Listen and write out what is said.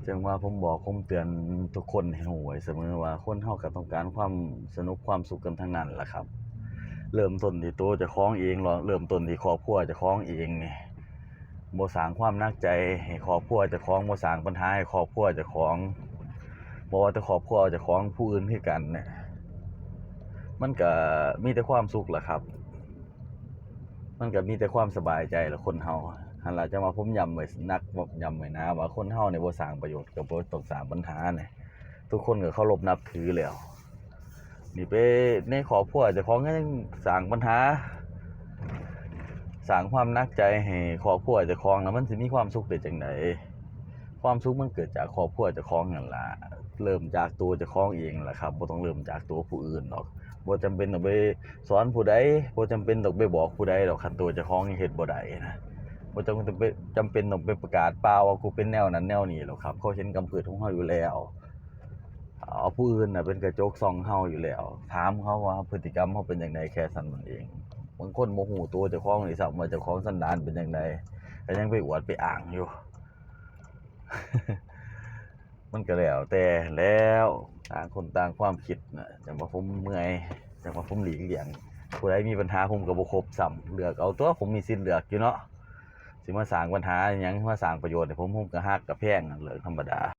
ຈັ່ງວ່າ ຜົມບອກ ຜົມເຕືອນທຸກຄົນໃຫ້ຮູ້ໄວ້ສະເໝີວ່າ ຄົນເຮົາກໍຕ້ອງການຄວາມສະໜຸກ ຄວາມສຸກກັນທັງນັ້ນລະຄັບ. ເລີ່ມຕົ້ນທີ່ໂຕເຈົ້າຂອງເອງເນາະ, ເລີ່ມຕົ້ນທີ່ຄອບຄົວເຈົ້າຂອງເອງນີ້ ບໍ່ສ້າງຄວາມໜັກໃຈໃຫ້ຄອບຄົວເຈົ້າຂອງ, ບໍ່ສ້າງບັນຫາໃຫ້ຄອບຄົວເຈົ້າຂອງ, ບໍ່ວ່າແຕ່ຄອບຄົວເຈົ້າຂອງ, ຜູ້ອື່ນຄືກັນນະ, ມັນກະມີແຕ່ຄວາມສຸກລະຄັບ. ມັນກະມີແຕ່ຄວາມສະບາຍໃຈລະຄົນເຮົາ. ຫັ້ນລະ ຈັ່ງວ່າ ຜົມຢ້ຳໄວ້ໜັກ ຢ້ຳໄວ້ໜາວ່າ ຄົນເຮົານີ້ບໍ່ສ້າງປະໂຫຍດ ກໍບໍ່ຕ້ອງສ້າງບັນຫານະ, ທຸກຄົນກໍເຄົາລົບນັບຖືແລ້ວ. ນີ້ໄປໃນຄອບຄົວເຈົ້າຂອງກໍຍັງສ້າງບັນຫາ ສ້າງຄວາມໜັກໃຈໃຫ້ຄອບຄົວເຈົ້າຂອງນະ, ມັນຊິມີຄວາມສຸກໄດ້ຈັ່ງໃດ? ຄວາມສຸກມັນເກີດຈາກຄອບຄົວເຈົ້າຂອງນັ້ນລະ, ເລີ່ມຈາກໂຕເຈົ້າຂອງເອງລະຄັບ, ບໍ່ຕ້ອງເລີ່ມຈາກໂຕຜູ້ອື່ນດອກ. ບໍ່ຈຳເປັນຕ້ອງໄປສອນຜູ້ໃດ, ບໍ່ຈຳເປັນຕ້ອງໄປບອກຜູ້ໃດດອກ, ຄັນໂຕເຈົ້າຂອງຍັງເຮັດບໍ່ໄດ້ນະ. ບໍ່ຈຳເປັນ ຈຳເປັນຕ້ອງໄປປະກາດປ່າວວ່າ ກູເປັນແນວນັ້ນແນວນີ້ດອກຄັບ, ເຂົາເຫັນກຳພືດຂອງເຮົາຢູ່ແລ້ວ. ເອົາຜູ້ອື່ນນະເປັນກະຈົກສ່ອງເຮົາຢູ່ແລ້ວ, ຖາມເຂົາວ່າພຶດຕິກຳເຮົາເປັນຈັ່ງໃດ ແຄ່ສ່ຳນັ້ນເອງ. ບາງຄົນບໍ່ຮູ້ໂຕເຈົ້າຂອງດ້ວຍຊ້ຳວ່າ ເຈົ້າຂອງສັນດານເປັນຈັ່ງໃດ, ກໍຍັງໄປອວດໄປອ້າງຢູ່. ມັນກໍແລ້ວແຕ່ແລ້ວ, ຕ່າງຄົນຕ່າງຄວາມຄິດນະ. ຈັ່ງວ່າຜົມເມື່ອຍ, ຈັ່ງວ່າຜົມຫຼີກລ່ຽງ, ຜູ້ໃດມີບັນຫາ ຜົມກໍບໍ່ຄົບຊ້ຳ, ເລືອກເອົາຕົວະ, ຜົມມີສິດເລືອກຢູ່ເນາະ. ຊິມາສ້າງບັນຫາຫຍັງ, ມາສ້າງປະໂຫຍດໃຫ້ຜົມ, ຜົມກໍຮັກກໍແພງ, ເລື່ອງທຳມະດາ.